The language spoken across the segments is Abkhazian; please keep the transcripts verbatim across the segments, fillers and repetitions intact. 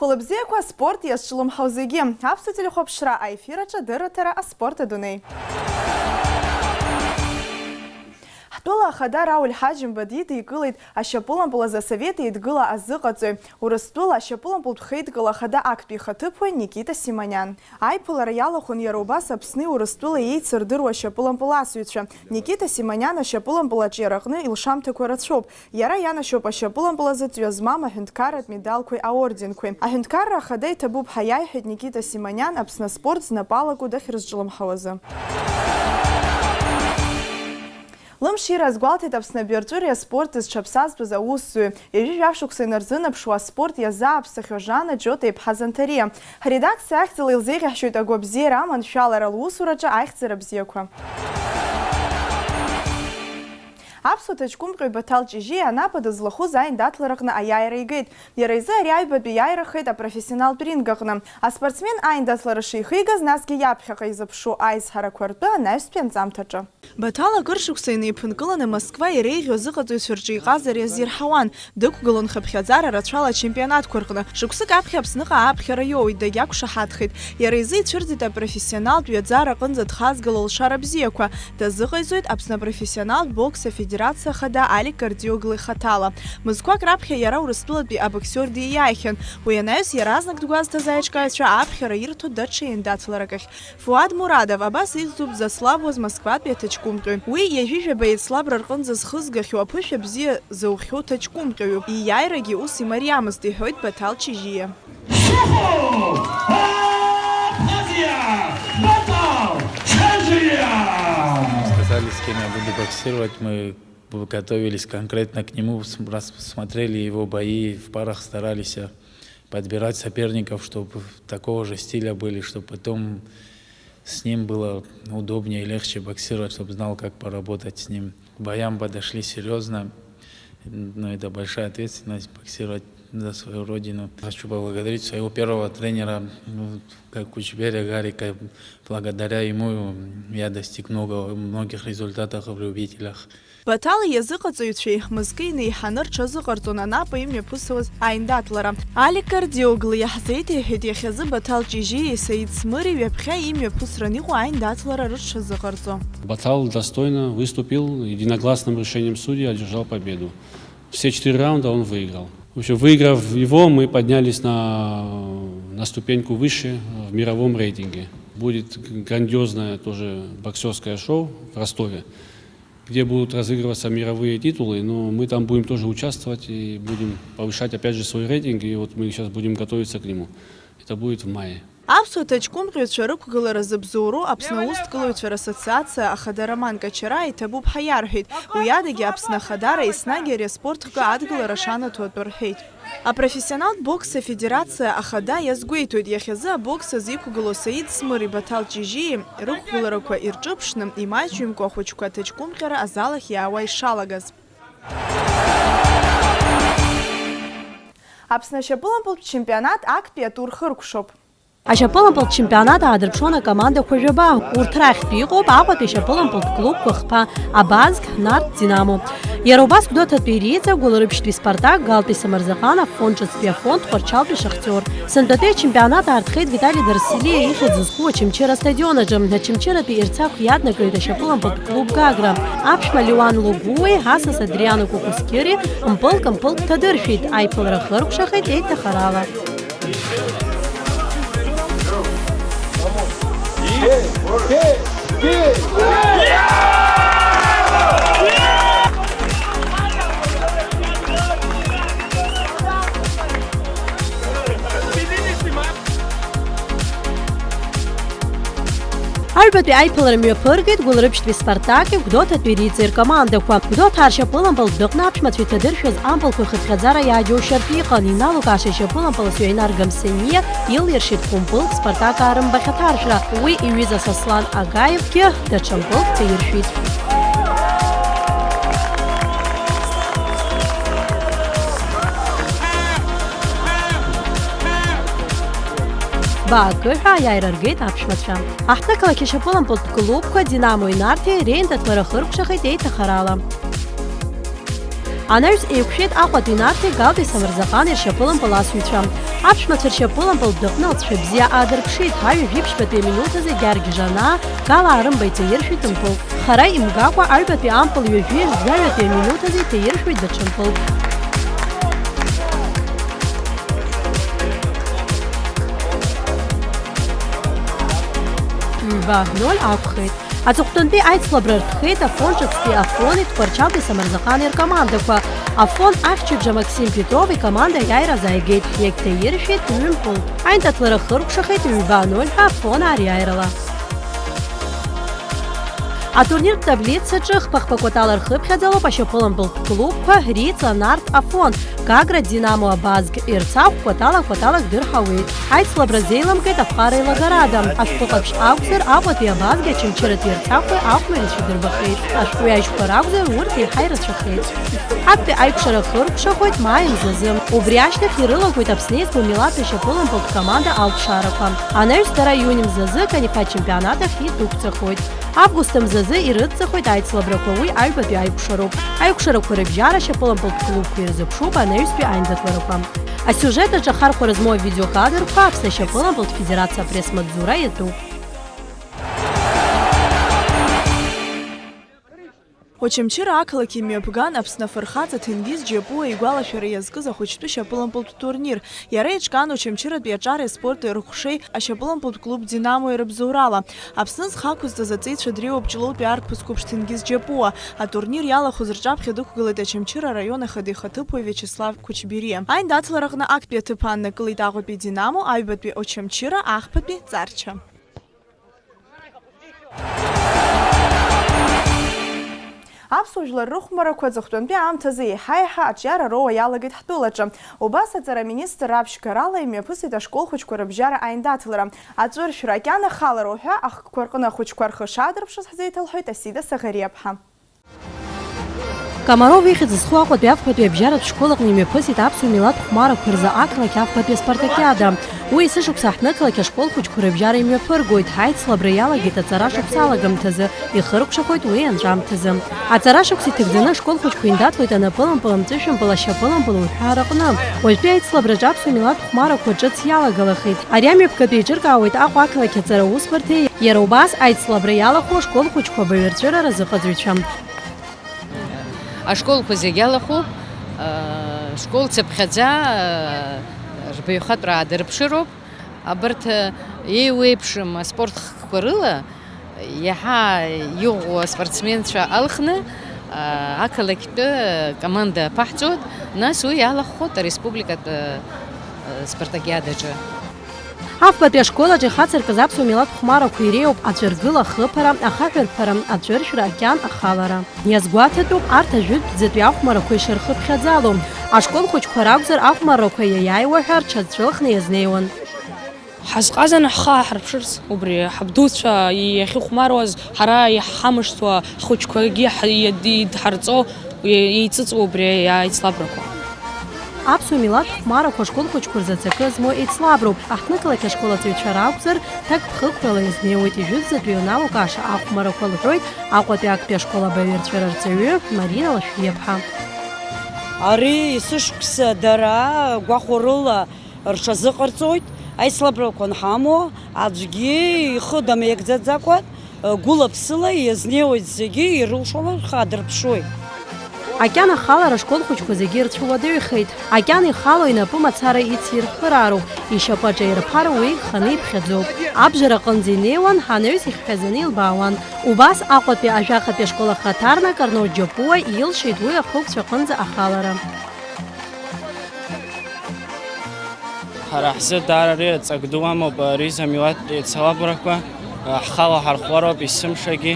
Лыбзиақәа аспорт иазҿлымҳау зегьы. Аԥсуа телехәаԥшра аефир аҿы адырраҭара аспорт адунеи. Ҳтәыла ахада Рауль Ҳаџьымба дидикылеит ашьапылампыл азы Асовет Еидгыла азыҟаҵаҩ, Урыстәыла ашьапылампылтә хеидкыла ахада актәи ихаҭыԥуаҩ Никита Симониан. Аиԥылара иалахәын иара убас Аԥсни Урыстәылеи еицырдыруа ашьапылампыл асыҩцәа. Никита Симониан ашьапылампыл аҿиараҟны илшамҭақәа рацәоуп. Иара ианашьоуп ашьапылампыл азы ҵҩа змам аҳәынҭқарратә медалқәеи аорденқәеи. Аҳәынҭқарра ахада иҭабуп ҳәа иаиҳәеит Никита Симониан Аԥсны аспорт знапы алаку дахьрызҿлымҳауазы. Лымшира азгәалҭеит Аԥсны абиаҿыреи аспорти зҽаԥсазтәыз аусзуҩы, ҩажәи жәаф шықәса инарзынаԥшуа аспорт иазааԥсахьоу Жанна Џьота-иԥҳа Занҭариа. Ҳредакциа ахьӡала илзеиӷьаҳшьоит агәабзиара аманшәалара лусураҿы аихьӡара бзиақәа. Аԥсуа ҭаҷкәымҟьаҩ Баҭал Ҷыжьиа анапа дызлахәыз аиндаҭлараҟны аиааира игеит. Иара изы ари аҩбатәи иааирахеит апрофессионалтә ринг аҟны. Аспортсмен аиндаҭлара шихигаз, насгьы иаԥхьаҟа изыԥшу аизҳарақәа ртәы анаҩстәи анҵамҭаҿы. Баҭал акыр шықәса инеиԥынкыланы Москва иреиӷьу азыҟаҵаҩцәа рҿы иҟазар иазирҳауан, дықәгылон хыԥхьаӡара рацәала ачемпионатқәа рҟны. Шықәсык аԥхьа Аԥсныҟа ааԥхьара иоуеит, дагьақәшаҳаҭхеит. Иара изы ицәырҵит апрофессионалтә ҩаӡара аҟынӡа дхазгало лшара бзиақәа. Дазыҟаиҵоит Аԥсны апрофессионалтә бокс афедерациа ахада Алик Кардиоглы ихаҭала. Мызқәак раԥхьа иара Урыстәылатәи абоксиор дииааихьан. Уи анаҩс иаразнак дгәазҭаз аиҿкааҩцәа аԥхьара ирҭо даҽа еиндаҭларак ахь. Фуад Мурадов абас ихьӡуп дзацлабуаз Москватәи аҭаҷкәымҟьаҩ. Уи ҩажәи жәаба еицлабра рҟынӡа зхызгахьоу аԥышәа бзиа зоухьоу ҭаҷкәымҟьаҩуп. Ииааирагьы ус имариамызт, иҳәоит Баҭал Ҷыжьиа. Сухов! Абхазиа! Баҭал Ҷыжьиа! Сказали, с кем я буду боксировать, мы готовились конкретно к нему, см-, раз смотрели его бои, в парах старались, э, подбирать соперников, чтоб такого же стиля были, чтоб потом с ним было удобнее и легче боксировать, чтоб знал, как поработать с ним. К боям подошли серьёзно, но это большая ответственность, боксировать за свою родину. Хочу поблагодарить своего первого тренера, ну, как Кучберя Гарика. Благодаря ему я достиг много, многих результатов в любителях. Баҭали иазыҟаҵаҩцәеи мызкы инеиҳаны рҽазыҟарҵон анапа имҩаԥысуаз аиндаҭлара. Алик Кардиоглы иаҳзеиҭеиҳәеит иахьазы Баҭал Ҷыжьиеи Саид Смыри ҩаԥхьа имҩаԥысран иҟоу аиндаҭлара рыҽшазыҟарҵо. Батал достойно выступил, единогласным решением судей одержал победу. Все четыре раунда он выиграл. В общем, выиграв его, мы поднялись на, на ступеньку выше в мировом рейтинге. Будет грандиозное тоже боксерское шоу в Ростове, где будут разыгрываться мировые титулы, но мы там будем тоже участвовать и будем повышать, опять же, свой рейтинг, и вот мы сейчас будем готовиться к нему. Это будет в мае. Аԥсуа ҭаҷкәымҟьаҩцәа рықәгылара зыбзоуроу Аԥсны аусҭгылаҩцәа рассоциациа ахада Роман Качараа иҭабуп ҳәа иарҳәеит. Уи адагьы Аԥсны ахадара еснагь ари аспорт хкы адгылара шанаҭо атәы рҳәеит. Апрофессионалтә бокс афедерациа ахада иазгәеиҭоит, иахьазы абокс азы иқәгылоу Саид Смыри Баҭал Ҷыжьиеи рықәгыларақәа ирҿыԥшны, имаҷҩымкәа ахәыҷқәа аҭаҷкәымҟьара азал ахь иаауа ишалагаз. Аԥсны ашьапылампылтә чемпионат актәи атур хыркәшоуп. Ашьапылампылтә чемпионат аадырԥшуан акомандақәа жәаба. Урҭ рахьтә иҟоуп Аҟәатәи ашьапылампылтә клубқәа хԥа Абазг, Нарҭ, Динамо. Иара убас Гәдоуҭатәи Риҵа, Гәылрыԥшьтәи Спартак, Галтәи Самырзаҟан, Афон ҿыцтәи Афон, Тҟәарчалтәи Шахтиор. Сынтәатәи ачемпионат аартхеит Витали Дарсилиа ихьӡ зху Очамчыра астадион аҿы. Очамчыратәи Ерцахә иаднакылеит ашьапылампылтә клуб Гагра. Аԥшәма Леуан Логәуеи асас Адриано Кукускери мпылк-мпылк ҭадыршәит, аиԥылара хыркәшахеит еиҭахарала. Аҩбатәи аиԥылара мҩаԥыргеит Гәылрыԥшьтәи Спартаки Гәдоуҭатәи Риҵеи ркомандақәа. Гәдоуҭаа ршьапылампылтә дәаҟны аԥшәмацәа иҭадыршәыз ампылқәа ихыԥхьаӡара иагьоушьартә иҟан, иналукааша ашьапылампыл асуеинар Гамсениа илиршеит хәымпылк Спартак аарымбаӷь аҭаршәра. Уи иҩыза Сослан Агаевгьы даҽа мпылк ҭаиршәит. Баакы ҳәа аиааира ргеит аԥшәмацәа. Аҳҭнықалақь ашьапылампылтә клубқәа Динамо-и Нарҭи реиндаҭлара хыркәшахеит еиҭахарала. Анаҩс еиқәшәеит Аҟәатәи Нарҭи Галтәи Самырзаҟани ршьапылампыл асыҩцәа. Аԥшәмацәа ршьапылампылтә дәаҟны алҵшәа бзиа аадырԥшит, ҩажәи ԥшьбатәи аминуҭ азы Гьаргь Жанаа, Гала Арымба иҭаиршәит мпылк. Хара имгакәа, аҩбатәи ампыл ҩажәи жәаҩатәи аминуҭ азы иҭаиршәуеит даҽа мпылк. Ҩба ноль акәхеит. Аҵыхәтәантәи аицлабра рҭахеит Афон ҿыцтәи Афони Тҟәарчалтәи Самырзаҟани ркомандақәа. Афон ахьчыбжьа Максим Петров икоманда аиааира азааигеит, иагьҭаиршәит ҩымпыл. Аиндаҭлара хыркәшахеит ҩба ноль ҳәа Афонаа риааирала. Атурниртә таблицаҿы хԥа-хԥа кәатала рхыԥхьаӡалоуп ашьапылампылтә клубқәа Риҵа, Нарҭ, Афон, Гагра, Динамо, Абазг, Ерцахә кәатала-кәаталак дырҳауеит. Аицлабра зеиламгеит аԥҟара еилагарада. Ашәҟәы ҟаԥшь акәзар, Аҟәатәи Абазги Очамчыратәи Ерцахәи ахәмарицәа дырбахьеит. Ашәҟәҩажьқәа ракәзар, урҭ еиҳа ирацәахеит. Актәи аиқәшара хыркәшахоит маи мзазы. Убри ашьҭахь ирылагоит Аԥсны иазку милаҭ ашьапылампылтә команда алԥшаарақәа. Анаҩс дара иуни мзазы Канифа ачемпионат ахь идәықәҵахоит. Август мзазы ирыдҵахоит аицлабрақәа, уи аҩбатәи аиқәшароуп. Аиқәшарақәа рыбжьара ашьапылампылтә клубқәа ирзыԥшуп анаҩстәи аиндаҭларақәа. Асиужет аҿы ахархәара змоу авидеокадрқәа Аԥсны ашьапылампылтә федерациа апресс-маҵзура иатәуп. Очамчыра ақалақь имҩаԥган Аԥсны афырхаҵа Ҭенгиз Џьапуа игәалашәара иазкыз ахәыҷтәы шьапылампылтә турнир. Иара еиҿкаан Очамчыратәи аҿареи аспорти рыхшеи ашьапылампылтә клуб Динамо ирыбзоурала. Аԥсны зхы ақәызҵаз аҵеицәа дреиуоуп Ҷлоутәи арԥыс қәыԥш Ҭенгиз Џьапуа. Атурнир иалахәыз рҿаԥхьа дықәгылеит Очамчыра араион ахада ихаҭыԥуаҩ Виачеслав Кәычбериа. Аиндаҭлараҟны актәи аҭыԥ ааннакылеит Аҟәатәи Динамо, аҩбатәи Очамчыра, ахԥатәи Ҵарча. Аԥсуа жәлар рыхәмарақәа аҵыхәтәантәи аамҭазы еиҳа-еиҳа аҿиара роуа иалагеит ҳтәылаҿы. Убас аҵара аминистр аԥшьгарала имҩаԥысит ашкол хәыҷқәа рыбжьара аиндаҭлара. Аҵәыршәра, акьана халара уҳәа ахкқәа рҟны ахәыҷқәа рхы шаадырԥшыз ҳзеиҭалҳәеит Асида Саӷариаԥҳа. Комаров ихьӡ зху Аҟәатәи афбатәи абжьаратә школ аҟны имҩаԥысит аԥсуа милаҭ хәмарақәа рзы ақалақь афбатәи аспартакиада. Уи есышықәса ҳҭнықалақь ашкол хәыҷқәа рыбжьара имҩаԥыргоит, ҳаицлабра иалагеит аҵара шықәса алагамҭазы, ихыркәшахоит уи анҵәамҭазы. Аҵара шықәса иҭагӡаны ашкол хәыҷқәа индаҭлоит анапылампыл, амҵәышәымпыл, ашьапылампыл уҳәа рҟны. Уажәтәи аицлабраҿы аԥсуа милаҭ хәмарақәа ҿыц иалагалахеит. Ари амҩаԥгатәи еиҿыркаауеит Аҟәа ақалақь аҵара усбарҭеи иара убас аицлабра иалахәу ашкол хәыҷқәа абаҩрҵәыра разыҟаҵаҩцәа. Ашколқәа зегь алахәуп, школ цыԥхьаӡа рбаҩхатәра аадырԥшыроуп. Абарҭ еиуеиԥшым аспорт хкқәа рыла иаҳа иӷәӷәоу аспортсменцәа алхны, ақалақьтәы команда аԥаҳҵоит, нас уи иалахәхоит ареспубликатә спартакиадаҿы. Афбатәи ашкол аҿы ихацыркыз аԥсуа милаҭ хәмарақәа иреиуоуп аҵәыргыла, ахыԥара, ахаҳәрԥара, аҵәыршәра, акьан ахалара. Иазгәаҭатәуп арҭ ажәытәӡатәи ахәмарақәа ишырхыԥхьаӡало. Ашкол хәыҷқәа ракәзар, ахәмаррақәа иаиааиуа ҳәа рҽацәылхны иазнеиуан. Ҳазҟазан ҳхы ааҳарԥшырц, убри ҳабдуцәа иахьыхәмаруаз, ҳара иаҳхамышҭуа, ҳхәыҷқәагьы ҳ-, иад-, идҳарҵо, еицыҵуа убри аицлабрақәа. Аԥсуа милаҭ хәмарақәа ашкол хәыҷқәа рзы аҵакы змоу еицлаброуп. Аҳҭнықалақь ашкол аҵаҩцәа ракәзар, ҭакԥхықәрала иазнеиуеит ижәытәӡатәи иналукааша ахәмарақәа, лҳәоит Аҟәатәи актәи ашкол абаҩрҵәыра рҵаҩы Марина Лашәриаԥҳа. Ари есышықәса дара гәахәарыла рҽазыҟарҵоит, аицлабрақәа анҳамоу, аӡәгьы ихы дамеигӡаӡакәа, гәыла-ԥсыла иазнеиуеит, зегьы ирылшома рхы аадырԥшуеит. Акьана ахалара ашкол хәыҷқәа зегьы ирцәыуадаҩхеит. Акьана ихало инапы мацара ицирхыраароуп, ишьапы аҿаирԥар уи иханы иԥхьаӡоуп. Абжара аҟынӡа инеиуан, анаҩс ихьҳәазаны илбаауан. Убас Аҟәатәи ажәахатәи ашкол ахаҭарнак Арнод Џьапуа илшеит уи ахықәцә аҟынӡа ахалара. Ҳара ҳзы даара ари ҵак ду амоуп, ари замилаҭтә еицлабрақәа, ҳхала ҳархәароуп есымшагьы,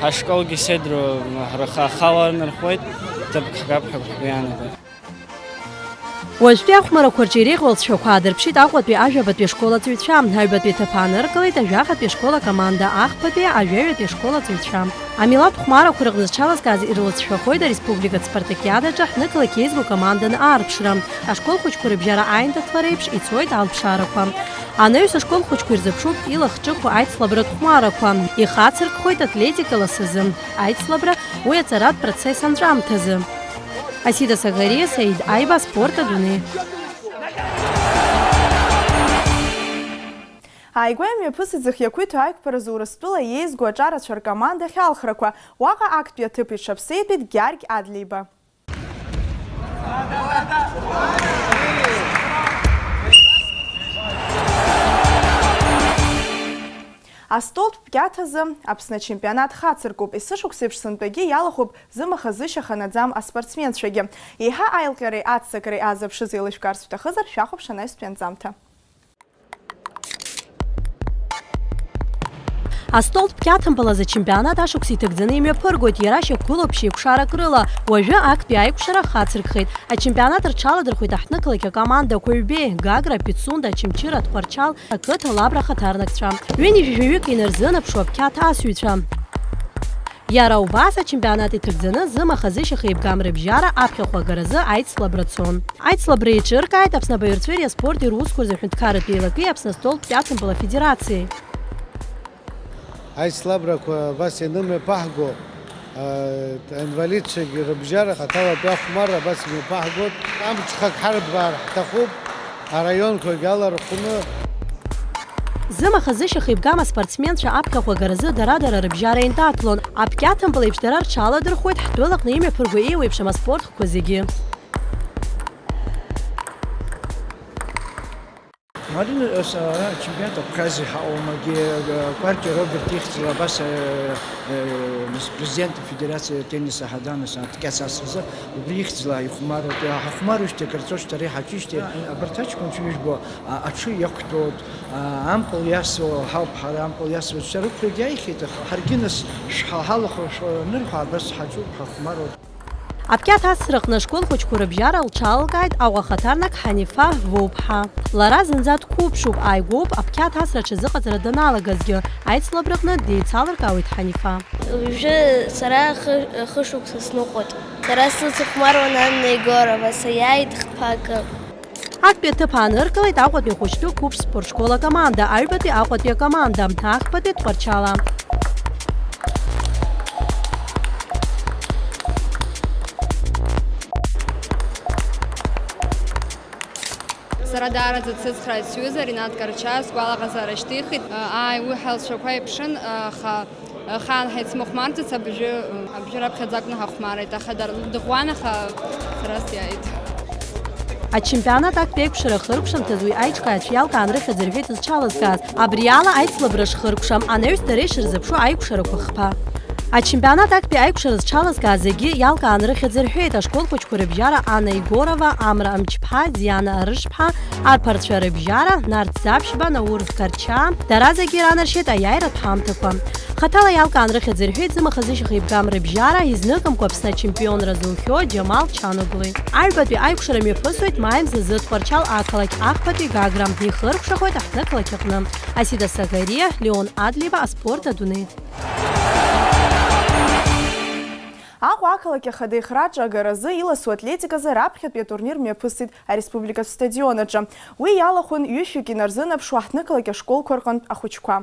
ҳашколгьы седру рхы ахала нырхуеит, ҭыԥк ҳгап ҳәа ҳгәы иаанагоит. Уажәтәи ахәмарақәа рҿы иреиӷьу алҵшәақәа аадырԥшит Аҟәатәи ажәабатәи ашкол аҵаҩцәа, аҩбатәи аҭыԥ ааныркылеит ажәахатәи ашкол акоманда, ахԥатәи ажәаҩатәи ашкол аҵаҩцәа. Амилаҭ хәмарақәа рыҟны зҽалазкааз ирлыҵшәахоит ареспубликатә спартакиадаҿы ҳнықалақь еизгоу команданы аарԥшра. Ашкол хәыҷқәа рыбжьара аиндаҭлара еиԥш ицоит алԥшаарақәа. Анаҩс ашкол хәыҷқәа ирзыԥшуп илахҿыху аицлабратә хәмарақәа. Ихацыркхоит атлетика ласазы аицлабра, уи аҵаратә процесс анҵәамҭазы. Асида Сагариа, Саид Аиба, Спорт адунеи. Ааигәа имҩаԥысит зхы иақәиҭу аиқәԥаразы Урыстәыла иеизго аҿарацәа ркомандахь алхрақәа. Уаҟа актәи аҭыԥ иҽаԥсеитәит Гьаргь Адлеиба. Астолтә пкьаҭазы Аԥсны ачемпионат хацыркуп. Есышықәсеиԥш сынтәагьы иалахәуп зымаха-зышьаха наӡам аспортсменцәагьы. Еиҳа аилҟьареи аццакреи аазыԥшыз еилышәкаарц шәҭахызар, шәахәаԥш анаҩстәи анҵамҭа. Астолтә пкьаҭампыл азы ачемпионат ашықәс иҭагӡаны имҩаԥыргоит, иара шьақәгылоуп шьеикәшарак рыла. Уажәы актәи аиқәшара хацыркхеит. Ачемпионат рҽаладырхәит аҳҭнықалақь акомандақәа ҩбеи, Гагра, Пицунда, Очамчыра, Тҟәарчал, ақыҭа Лабра ахаҭарнакцәа. Ҩынҩажәаҩык инарзынаԥшуа аԥқьаҭ асыҩцәа. Иара убас ачемпионат иҭагӡаны зымаха-зышьаха еибгам рыбжьара аԥхьахә агаразы аицлабра цон. Аицлабра еиҿыркааит Аԥсны абаҩрҵәыреи аспорти русқәа рзы аҳәынҭқарратә еилакеи Аԥсны астолтә пкьаҭампыл афедерациеи. Аицлабрақәа абас ианымҩаԥаҳго, а, аинвалидцәагьы рыбжьара хаҭала атәы ахәмарра абас имҩаԥаҳгоит. Амҽхак ҳарбаар ҳҭахуп, араионқәагь алархәны. Зымаха-зышьаха еибгам аспортсменцәа аԥхьахә агаразы дара-дара рыбжьара индаҭлон. Аԥкьаҭампыл еиԥш дара рҽаладырхәуеит ҳтәылаҟны имҩаԥырго еиуеиԥшым аспорт хкқәа зегьы. Марина, ара ачемпионат Абхазиа ҳаҟоумагьы, Кәаркьа Роберт ихьӡала абас, э, э, президент афедерациа теннис Аҳадан аҭкьац асразы, убри ихьӡала ихәмаруеит. Ҳахәмаруижьҭеи акыр ҵуашт, ара иҳаҿижьҭеи, абарҭ аҷкәынцәа ижәбо, а, аҽы иақәтәоуп, а, ампыл иасуа ҳауп ҳара, ампыл иасуа шәара рықәрагь иааихьеит, аха ҳаргьы нас шәҳа-, ҳалахәашәа анырҳәа, абас ҳаҿуп, ҳахәмаруеит. Аԥқьаҭ асраҟны ашкол хәыҷқәа рыбжьара лҽалалкааит Аҟәа ахаҭарнак Ҳанифа Воуԥҳа. Лара зынӡа дқәыԥшуп, ааигәоуп аԥқьаҭ асра аҽазыҟаҵара даналагазгьы, аицлабраҟны деицалыркаауеит Ҳанифа. Уажәы сара хы-, хышықәса сныҟәоит. Сара сыцыхәмаруан Анна Егорова, саиааит хԥа акы. Актәи аҭыԥ ааныркылеит Аҟәатәи ахәыҷтәы қәыԥш спортшкол акоманда, аҩбатәи Аҟәатәи акоманда, ахԥатәи Тҟәарчал. Сара даараӡа дсыцхрааит сҩыза Ринат Карча, сгәалаҟазаара шьҭихит. Ааи, уи ҳалшәақәа иԥшын, аха Ахаан ҳаицмыхәмарӡац, абыржәы, абыржәы раԥхьаӡа акәны ҳахәмарит, аха дара дыӷәӷәан, аха сара сиааит. Ачемпионат актәи аиқәшара ахыркәшамҭаз уи аиҿкааҩцәа иалкаан рыхьӡ рҳәеит зҽалазкааз. Абри ала аицлабра шхыркәшам анаҩс дара ишырзыԥшу аиқәшарақәа хԥа. Ачемпионат актәи аиқәшара зҽалазкааз зегьы иалкаан рыхьӡ рҳәеит ашкол хәыҷқәа рыбжьара Анна Егорова, Амра Амҷ- ԥҳа, Диана Арышԥҳа, аԥарцәа рыбжьара, Нарҭ Заԥшьба, Наур Карча, дара зегьы иранаршьеит аиааиратә ҳамҭақәа. Хаҭала иалкаан рыхьӡ рҳәеит зымаха-зышьаха еибгам рыбжьара, изныкымкәа Аԥсны ачемпионра зухьоу Џьамал Чаноглы. Аҩбатәи аиқәшара мҩаԥысуеит маи мзазы Тҟәарчал ақалақь ахԥатәи Гагра, ихыркәшахоит аҳҭнықалақь аҟны. Асида Сагариа, Леон Адлеиба, аспорт адунеи. Аҟәа ақалақь ахада ихраҿы агаразы иласу атлетиказы раԥхьатәи атурнир мҩаԥысит ареспубликатә стадион аҿы. Уи иалахәын ҩышәҩык инарзынаԥшуа аҳҭнықалақь ашколқәа рҟынтә ахәыҷқәа.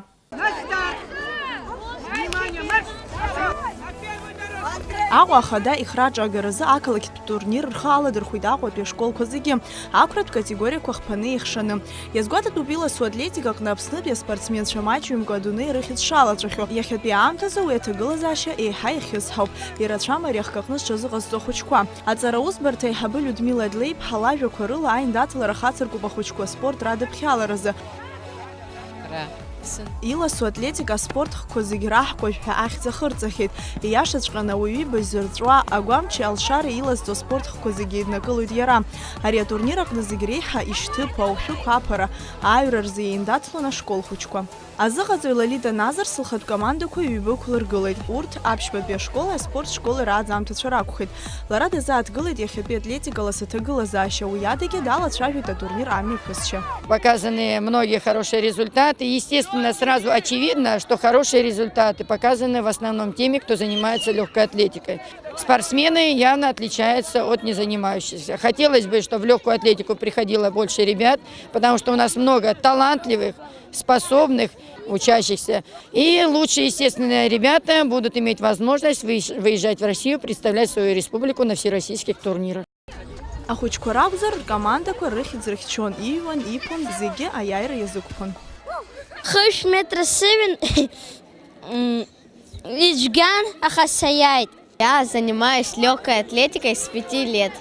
Аҟәа ахада ихраҿы агаразы ақалақьтә турнир рхы аладырхәит Аҟәатәи ашколқәа зегьы, ақәратә категориақәа хԥаны еихшаны. Иазгәаҭатәуп иласу атлетика аҟны Аԥснытәи аспортсменцәа маҷҩымкәа адунеи рыхьӡ шалацәахьоу. Иахьатәи аамҭазы уи аҭагылазаашьа еиҳа иахьысҳауп, ирацәам ари ахкы аҟны зҽазыҟазҵо ахәыҷқәа. Аҵараусбарҭа аиҳабы Людмила Адлеиԥҳа лажәақәа рыла аиндаҭлара хацыркуп ахәыҷқәа аспорт радыԥхьаларазы. Иласу атлетика аспорт хкқәа зегь раҳкәажә ҳәа ахьӡ ахырҵахьеит. Ииашаҵәҟьаны, ауаҩы ибаҩ зырҵәуа, агәамчи алшареи илазҵо аспорт хкқәа зегь еиднакылоит иара. Ари атурнир аҟны зегь реиҳа ишьҭыԥу, аушәықәу аԥара, ааҩра рзы еиндаҭлон ашкол хәыҷқәа. Азыҟаҵаҩ Лолита Назар сылхатә командақәа ҩба ықәлыргылеит. Урҭ аԥшьбатәи ашколи аспорт школи рааӡамҭацәа ракәхеит. Лара дазааҭгылеит иахьатәи атлетикала саҭагылазаашьа, уи адагьы далацәажәеит атурнир амҩаԥысшьа. Показаны многие хорошие результаты. Естественно, сразу очевидно, что хорошие результаты показаны в основном теми, кто занимается лёгкой атлетикой. Спортсмены явно отличаются от незанимающихся. Хотелось бы, чтобы в лёгкую атлетику приходило больше ребят, потому что у нас много талантливых, способных учащихся. И лучшие, естественно, ребята будут иметь возможность выезж-, выезжать в Россию, представлять свою республику на всероссийских турнирах. Ахәыҷқәа ракәзар, ркомандақәа рыхьӡ рыхьчон, иҩуан, иԥон, зегьы аиааира иазықәԥон. Хышә метра сыҩын, м, ицәгьан, аха саиааит. Я занимаюсь лёгкой атлетикой с пяти лет.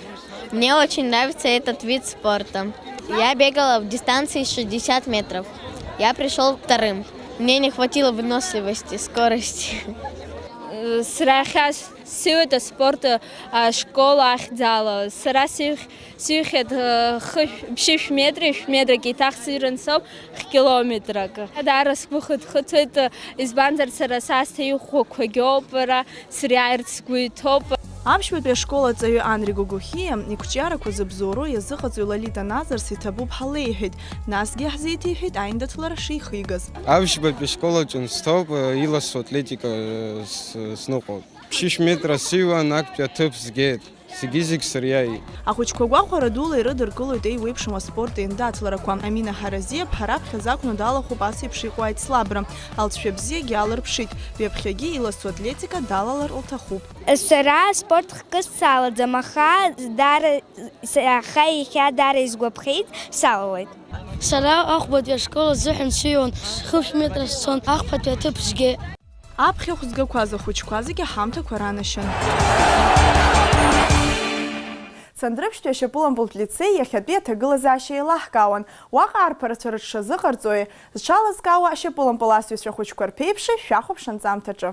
Мне очень нравится этот вид спорта. Я бегала в дистанции шестьдесят метров. Я пришёл вторым. Мне не хватило выносливости, скорости. Сара иахьа сыҩуеит аспорт ашкол ахьӡала. Сара сыҩх-, сыҩхьеит, э, хышә-, ԥшьышә метри, шә-, метрак еиҭах сыҩран соуп, хә-километрак. Даара сгәы хыҭхыҭуеит, избанзар сара саасҭа иӷәӷәақәагьы ауп, ара сыриааирц сгәы иҭоуп. Аԥшьбатәи ашкол аҵаҩы Анри Гогохиа иқәҿиарақәа зыбзоуроу иазыҟаҵаҩ Лолита Назарс иҭабуп ҳалеиҳәеит, насгьы иаҳзеиҭеиҳәеит аиндаҭлара шихигаз. Аԥшьбатәи ашкол аҿы нсҭоуп, э, иласу атлетика, э, с-, сныҟәоит. Ԥшьышә метра сыҩуан, актәи аҭыԥ згеит. Зегьы-зегь сыриааит. Ахәыҷқәа гәахәара дула ирыдыркылоит еиуеиԥшым аспорт еиндаҭларақәа. Амина Ҳаразиаԥҳа раԥхьаӡа акәны далахәуп ас еиԥш иҟоу аицлабра. Алҵшәа бзиагьы алырԥшит. Уи аԥхьагьы иласу атлетика далалар лҭахуп. Сара аспорт хкы салаӡам, аха даара, аха иахьа даара исгәаԥхеит, салалеит. Сара ахәбатәи ашкол азыҳәан сыҩуан, хышә метра сцон, ахԥатәи аҭыԥ сгеит. Аԥхьахә згақәаз ахәыҷқәа зегьы ҳамҭақәа ранашьан. Цандрыԥшьтәи ашьапылампылтә лицеи иахьатәи аҭагылазаашьа еилаҳкаауан. Уаҟа арԥарацәа рыҽшазыҟарҵои? Зҽалазкаауа ашьапылампыл асҩцәа ахәыҷқәа рԥеиԥши, шәахәаԥш анҵамҭаҿы.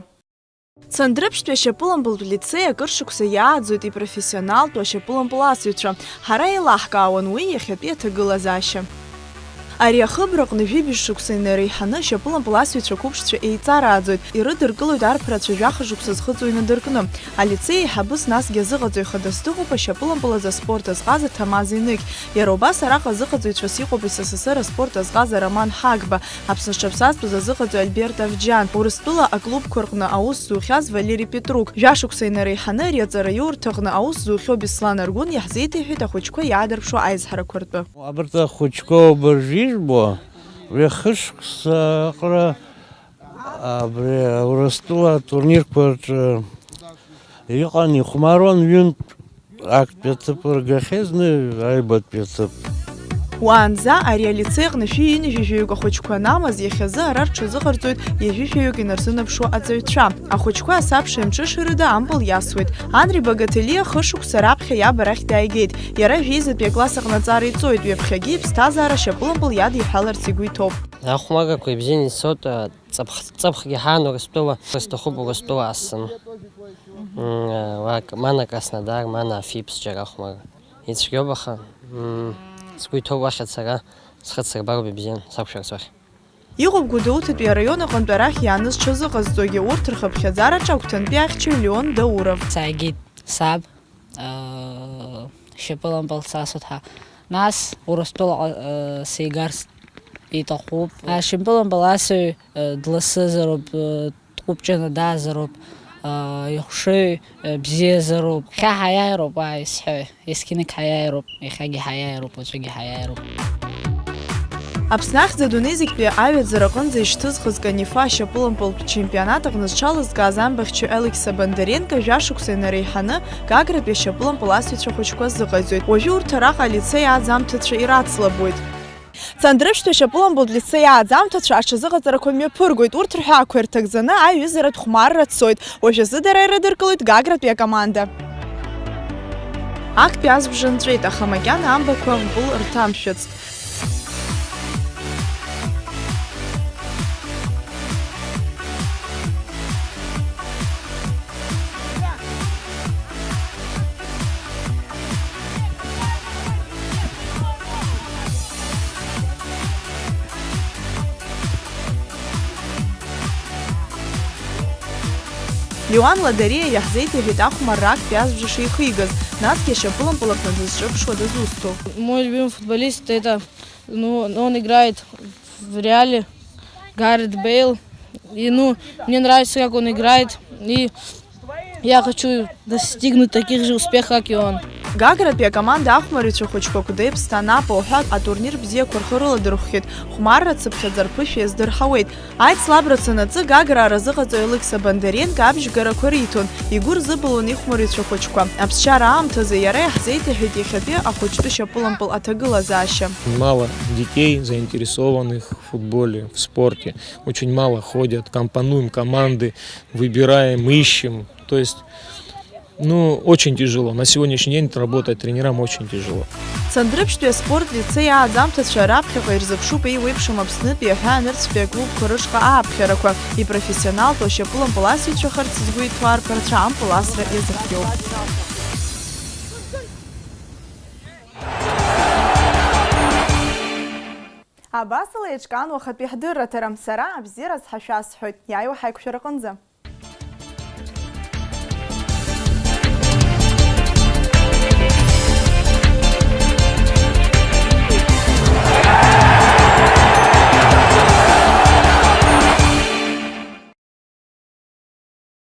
Цандрыԥшьтәи ашьапылампылтә лицеи акыр шықәса иааӡоит ипрофессионалтәу ашьапылампыл асыҩцәа. Ҳара еилаҳкаауан уи иахьатәи аҭагылазаашьа. Ари ахыбраҟны жәибжь шықәса инареиҳаны ашьапылампыл асыҩцәа қәыԥшцәа еиҵарааӡоит, ирыдыркылоит арԥарацәа жәаха шықәса зхыҵуа инадыркны. Алицеи еиҳабыс насгьы азыҟаҵаҩ хадас дыҟоуп ашьапылампыл азы аспорт азҟаза Ҭамаз Енықь. Иара убас араҟа азыҟаҵаҩцәас иҟоуп С С С Р аспорт азҟаза Роман Ҳагба. Аԥсны зҽаԥсазтәыз азыҟаҵаҩ Альберт Авџьан, Урыстәыла аклубқәа рҟны аус зухьаз Валери Петрук, жәашықәса инареиҳаны ари аҵараиурҭаҟны аус зухьоу Беслан Аргәын иаҳзеиҭеиҳәеит ахәыҷқәа иаадырԥшуа аизҳарақәа ртәы. Абарҭ ахәыҷқәа убыржәижәбо, ҩахышықәса аҟара абри Урыстәыла атурнирқәа рҿы иҟан, ихәмаруан ҩынтә актәи аҭыԥ ргахьеи зны аҩбатәи аҭыԥ. Уаанӡа ари алицеи аҟны шәи ҩынҩажәаҩык ахәыҷқәа анамаз, иахьазы ара рҽазыҟарҵоит ҩажәижәаҩык инарзынаԥшуа аҵаҩцәа. Ахәыҷқәа асабша имҽышарыда ампыл иасуеит. Анри Багаҭелиа хышықәса раԥхьа иаб арахь дааигеит. Иара жәеизатәи акласс аҟны аҵара иҵоит, ҩаԥхьагьы иԥсҭазаара шьапылампыл иадиҳәаларц игәы иҭоуп. Ахәмаррақәа ибзианы ицоит, ҵыԥх-, ҵыԥхгьы ҳан Урыстәыла, сҭахуп Урыстәыла асы. М, уа, мана Краснодар, мана Афиԥс џьара ахәмарра. Ицәгьоуп, аха, м, сгәы иҭоуп уахь ацара, схы дсырбароуп ибзиан, сақәшәарц уахь. Иҟоуп Гәдоуҭатәи араион аҟынтә арахь иааныз зҽазыҟазҵогьы, урҭ рхыԥхьаӡараҿы агәҭантәи ахьчаҩ Леон Дауров. Сааигеит саб, аа, шьапылампыл сасуеит ҳәа. Нас Урыстәылаҟа, аа, сигарц иҭахуп. Ашьапылампыл асыҩ, аа, дласызароуп, аа, дҟәыбҷаны даазароуп, аа, ихшыҩ, аа, бзиазароуп. Хьаа ҳаиааироуп, ааи, сҳәои. Есқьынагь ҳаиааироуп, иахьагьы ҳаиааироуп, уаҵәыгьы ҳаиааироуп. Аԥсны ахьӡ адунеи зегьтәи аҩаӡара аҟынӡа ишьҭызхыз Канифа ашьапылампылтә чемпионат аҟны зҽалызкааз амбахьчаҩ Алекса Бондаренко жәашықәса инареиҳаны Гагратәи ашьапылампыл асыҩцәа хәыҷқәа азыҟаиҵоит. Уажәы урҭ араҟа алицеи ааӡамҭацәа ирацлабуеит. Цандрыԥшьтәи ашьапылампылтә лицеи ааӡамҭацәа аҽазыҟаҵарақәа мҩаԥыргоит, урҭ рҳәаақәа ирҭагӡаны аиҩызаратә хәмарра цоит. Уажәазы дара ирыдыркылоит Гагратәи акоманда. Актәи азбжа нҵәеит, аха макьана амбақәа ампыл рҭамшәацт. Леуан Ладариа иаҳзеиҭеиҳәеит ахәмарра актәи азбжа шихигаз, насгьы ашьапылампыл аҟны дызҿырԥшуа дызусҭоу. Мой любимый футболист это, ну, он играет в Реале, Гарет Бейл. И, ну, мне нравится, как он играет. И я хочу достигнуть таких же успехов, как и он. Гагратәи акоманда ахәмарыҩцәа хәыҷқәа Кәдеиԥсҭа Напа уҳәа атурнир бзиақәа рхы рыладырхәхьеит, хәмарра цыԥхьаӡа рԥышәа иаздырҳауеит. Аицлабра санаҵы, Гагра аразыҟаҵаҩ Алықьса Бондаренко абжьгарақәа риҭон, игәы рзыбылуан ихәмарыҩцәа хәыҷқәа. Аԥсшьара аамҭазы иара иаҳзеиҭаҳәеит иахьатәи ахәыҷтәы шьапылампыл аҭагылазаашьа. Мало детей заинтересованных в футболе, в спорте. Очень мало ходят, компонуем команды, выбираем, ищем. То есть, ну, очень тяжело. На сегодняшний день работать тренерам очень тяжело. Цандрыԥштәи аспорт лицеи ааӡамҭацәа раԥхьаҟа ирзыԥшуп еиуеиԥшым Аԥснытәи аҳәаа нырцәтәи аклубқәа рышҟа ааԥхьарақәа, ипрофессионалтәу ашьапылампыл асыҩцәахарц згәы иҭоу арԥарацәа ампыл асра иазыхиоуп. Абасала еиҿкаан уахатәи ҳдырраҭара. Сара абзиараз ҳәа шәасҳәоит, иааиуа ҳаиқәшәараҟынӡа.